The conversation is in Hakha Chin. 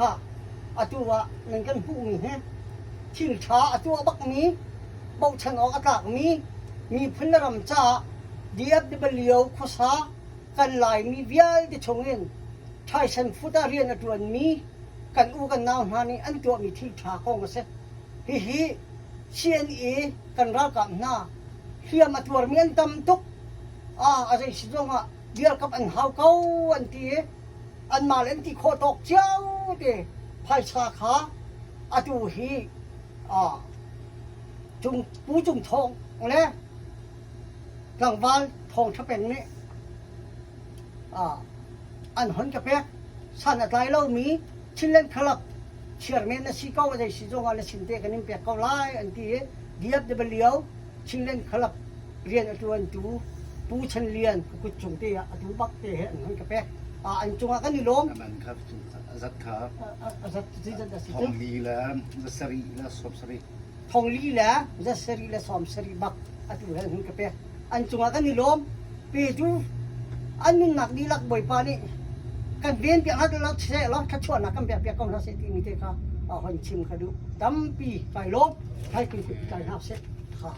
Kha atu ah nan kan hmuhmi hi thil ṭha a tuah bakmi, bochan awk a tlakmi, miphun le ram caah DFW khuasa kan Laimi vialte chungin Tyson Food ah rian a ṭuanmi kan u kan nau hna nih an tuahmi thil ṭha kong a si. Hihi CNA kan ralkap hna hliam a tuarmi an tam tuk. Ah, a zei si zongah dirkamh an hau ko an ti i anmah le an ti khawh tawk cio te phaisa kha atu hi cung Pu Cung Thawng le tlangval Thawng Ṭha Peng nih an hon ka pek. San a tlai lomi Chinland Club chairman na si ko zei si zongah na sin te kan in pek ko lai an ti i DFW Chinland Club rian a ṭuantu Pu Chan Lian ka kut cung te ah atu bak te he an hon ka pek. An cungah kan i lawm. Aman kha a zat kha. A zat zeizat a si cu? Thong li le za sarih le sawm sarih. Thong li le za sarih le sawm sarih bak atu he an hun ka pek. An cungah kan i lawm. Petu an nunnak dihlak Bawipa nih kan ven piak hna lo seh law thluachuahnak kan pek piak ko hna seh timi te kha hon chim ka duh. Tampi kai lawm. Thai kun kut tlai hna seh. Kha.